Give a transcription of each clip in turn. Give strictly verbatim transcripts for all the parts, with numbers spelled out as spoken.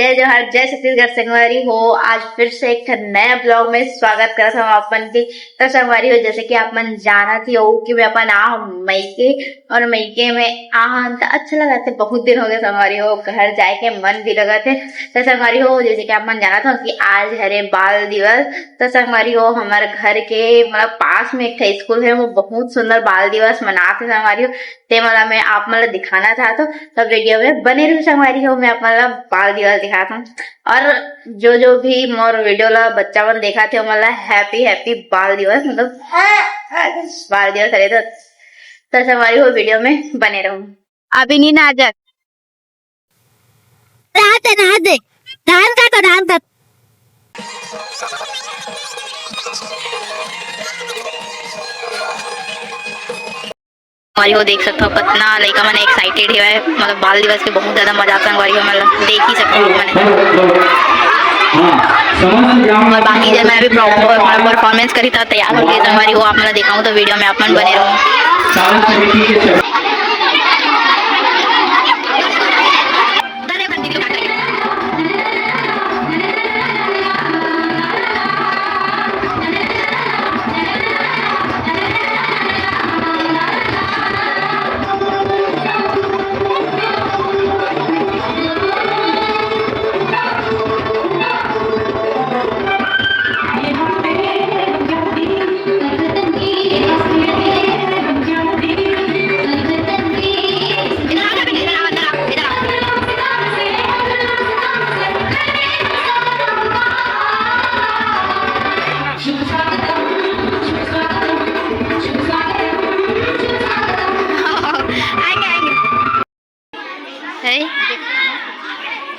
जय जोहार, जय छत्तीसगढ़ संगवारी हो। आज फिर से एक ठन नया ब्लॉग में स्वागत करत हूँ आप मन के। तो संगवारी हो, जैसे कि आप मन जानत ही हो कि मैं अपन आ हूँ मइके, और मइके में आ हूँ तो अच्छा लगत हे। बहुत दिन हो गए संगवारी हो, घर जाए के मन भी लगत हे। तो संगवारी हो, जैसे कि आप मन जानत हो कि आज हरे बाल दिवस। तो संगवारी हो, हमारे घर के मतलब पास में एक ठे स्कूल है, वो बहुत सुंदर बाल दिवस मनात हे संगवारी हो। ते मला मैं आप मन ला दिखाना चाहत हूँ, तो वीडियो में बने रहू संगवारी हो, मैं आप मन ला बाल दिवस दिखात हूँ। और जो जो भी मोर वीडियो ला बच्चा मन देखत हे, ओमन ला हैप्पी हैप्पी बाल दिवस, मतलब बाल दिवस हरे तो, तो संगवारी हो वीडियो में बने रहू। अभी नी ना आजक। रात है, रात है। धान का तो धान का। संगवारी हो देख सकथव कतना लइका मन एक्साइटेड हेवय, मतलब बाल दिवस के बहुत ज्यादा मजा संगवारी हो, मतलब देख ही सकथव आप मन। और बाकी जब मैं अभी परफॉर्मेंस करी त तैयार होके संगवारी हो आप मन ला दिखाऊं, तो वीडियो में आप मन बने रहू।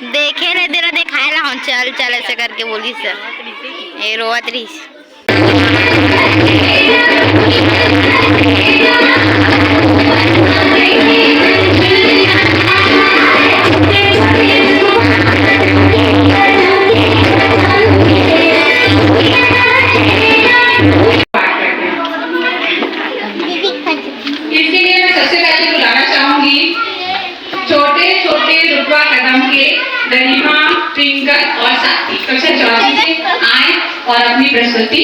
देखे नहीं तेला देखाए ला हम, चल चल ऐसे करके बोली सर, ए रोवत रही। इसके लिए मैं सबसे पहले बुलाना चाहूंगी छोटे छोटे रुतबा कदम के गरिमा, ट्विंकल और साथी कक्षा चौथी से आए और अपनी प्रस्तुति।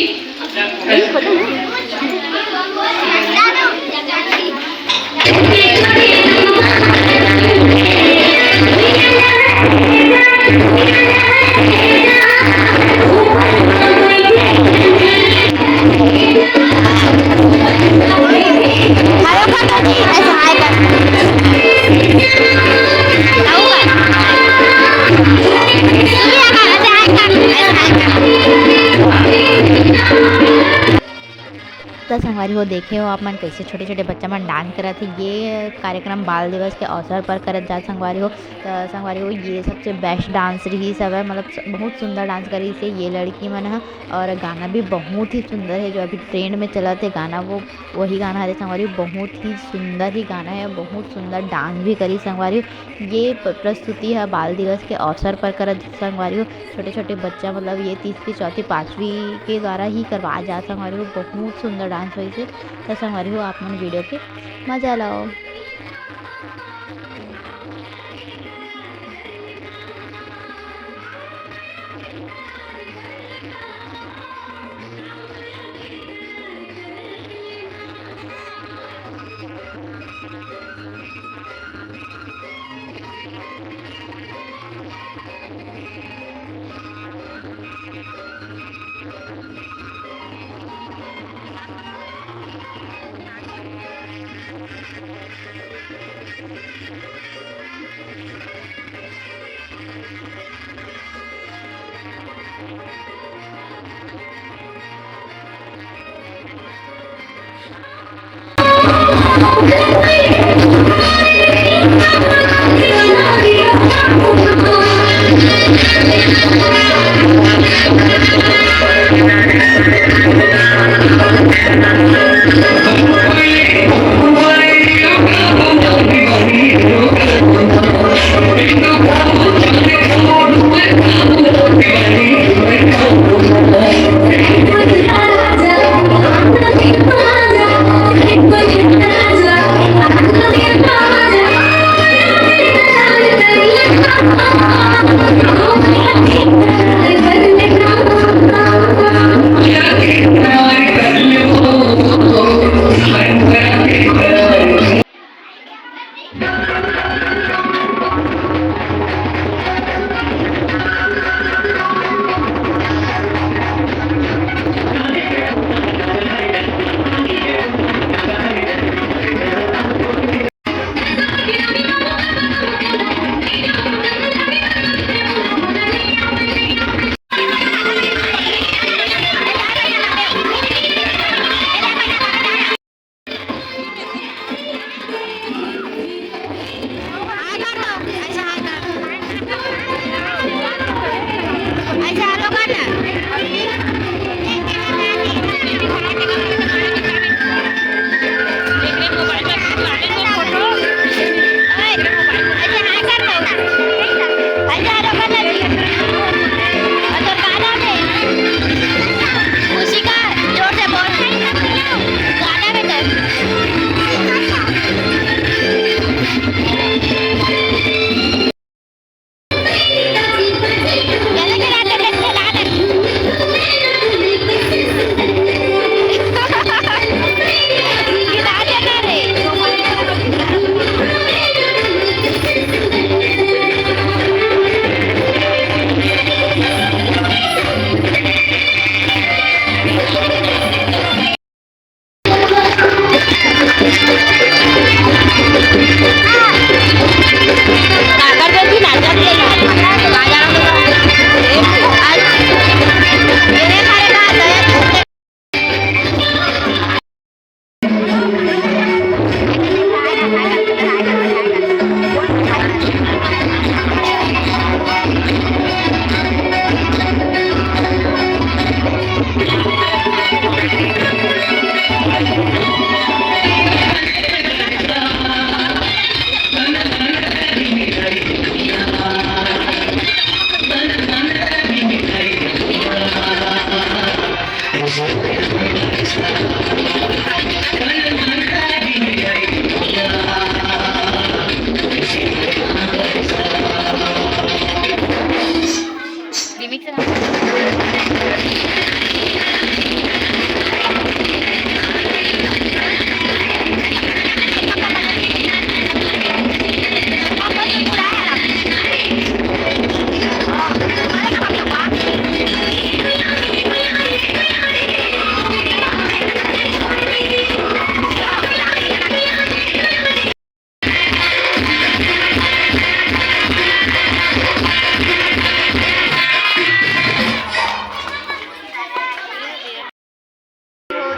त संगवारी हो, देखे हो आप मन कैसे छोटे-छोटे बच्चा मन डांस करत हे। ये कार्यक्रम बाल दिवस के अवसर पर करत जात संगवारी हो। त संगवारी हो, ये सबसे बेस्ट डांस रहिस हवय, मतलब स-, बहुत सुंदर डांस करिस हे ये लड़की मन ह। और गाना भी बहुत ही सुंदर है, जो अभी ट्रेंड में चलत हे गाना, वो वही गाना हरे संगवारी हो। बहुत ही सुंदर ही गाना है, बहुत सुंदर डांस भी करिस संगवारी हो। ये प-, प्रस्तुति ह बाल दिवस के अवसर पर करत संगवारी हो। छोटे-छोटे बच्चा, मतलब ये तीसरी, चौथी, पाँचवीं के द्वारा ही करवाए जात संगवारी हो। बहुत सुंदर डांस होइस हे। त संगवारी हो, आप मन वीडियो के मजा लाओ।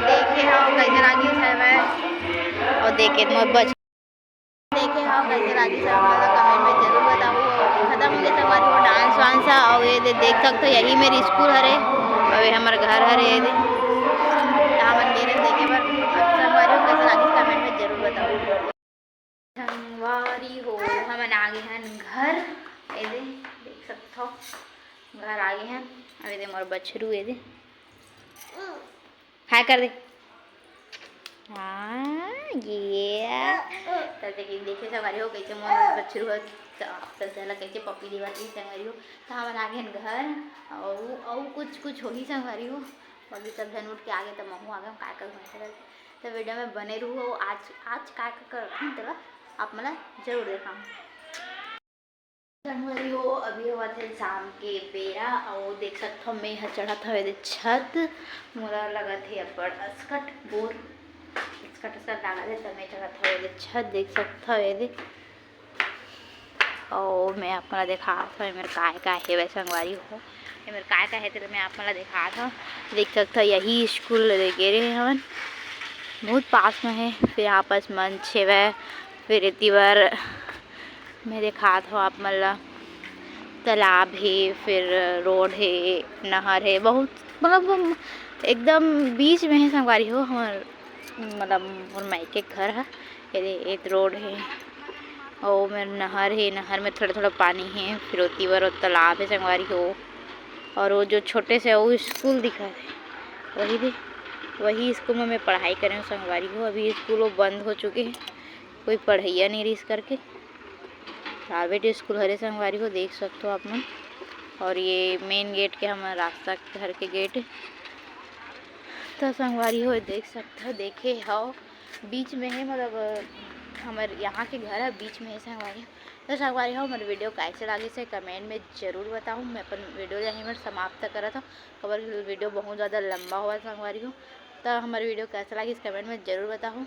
देखे हव कइसे लागिस हवय, अउ देखे मोर बच-, देखे हव कइसे लागिस हवय, मोला comment में जरूर बताहू। अउ खतम हो गे संगवारी हो dance वांस ह, अउ ये दे-, देख सकथव, यही मेर स्कूल हरे, अउ ये हमर घर हरे, ये दे। त हमन गे रहेन देखे बर। अब संगवारी हो कइसे लागिस comment में जरूर बताहू। संगवारी हो, हमन आ गे हन घर। ए दे, देख सकथव, घर आ गे हन। अब ए दे मोर बछरू, ए दे, हाय कर दे। हाँ, ये। त देखिए, देखिए संगवारी हो, कैसे मोर बछरू ह, त, त चला कैसे पप्पी देवत रही संगवारी हो। त हमन आ गे हन घर, अउ, अउ कुछ, कुछ होही संगवारी हो। बाकी सब झन उठ के आ गे, त महू आ गे, हम काय करूँ, ऐसे करके। त video में बने रहू, अउ आज, आज काय, काय करथन, तेला आप मन ला जरूर देखाऊँ। संगवारी हो, अभी होवत हे शाम के बेरा, अउ देख सकथव, मैं ह चढ़त हव एदे छत। मोला लगत हे अब्बड़ असकट बोर, असकट, असकट लागत हे, त मैं चढ़त हव एदे छत, देख सकथव एदे। अउ मैं आप मन ला देखात हव, एमेर काय काय हेवय संगवारी हो, एमेर काय काय हे, तेला मैं आप मन ला देखात हव। देख सकथव, यही स्कूल ले गे रहे हवन, बहुत पास में हे। फिर यहाँ पास मंच हेवय, फिर एती बर मैं देखात हव आप मन ला, तालाब हे, फिर रोड हे, नहर हे, बहुत, मतलब, हम एकदम बीच में हे संगवारी हो, हमर, मतलब, मोर मायके के घर ह। एदे, एदे रोड हे, अउ मेर नहर हे, नहर में थोड़ा-थोड़ा पानी हे, फिर ओती बर ओ तालाब हे संगवारी हो। और वो जो छोटे से वो स्कूल दिखत हे, वही दे, वही स्कूल में मैं पढ़ाई करे हूँ संगवारी हो। अभी स्कूल वो बंद हो चुके हे, कोई पढ़इया नहीं रहिस करके। प्राइवेट स्कूल हरे संगवारी हो, देख सकथो आप मन। और ये मेन गेट के हमर रास्ता घर के गेट हे। त संगवारी हो, देख सकथो, देखे हव, बीच में हे, मतलब हमर यहाँ के घर ह बीच में हे संगवारी हो। त संगवारी हो, हमर वीडियो कैसे लागिस हे कमेंट में जरूर बताहू। मैं अपन वीडियो ल यहीं पर समाप्त करत हूँ, काबर कि वीडियो बहुत ज़्यादा लंबा होवत संगवारी हो। त हमर वीडियो कैसे लागिस कमेंट में जरूर बताहू।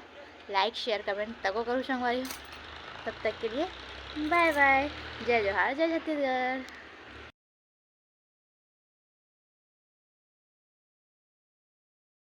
लाइक, शेयर, कमेंट तको करू संगवारी हो। तब तक के लिए बाय बाय, जय जोहार, जय छत्तीसगढ़।